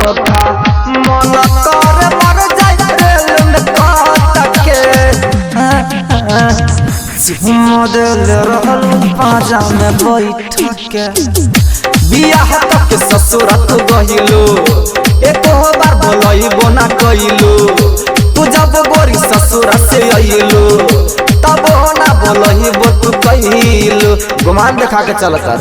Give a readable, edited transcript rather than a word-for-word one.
धोखा। मन कर मर जाई रेल में कट के। मॉडल रहल पाजा में बैठ के। बियाह तक ससुर तू गहिलू, एको बार बोलइबो ना कइलू। तू जब गोरी ससुर से अइलू, तब ना बोलइबो तू कइलू। गुमान देखा के चलता।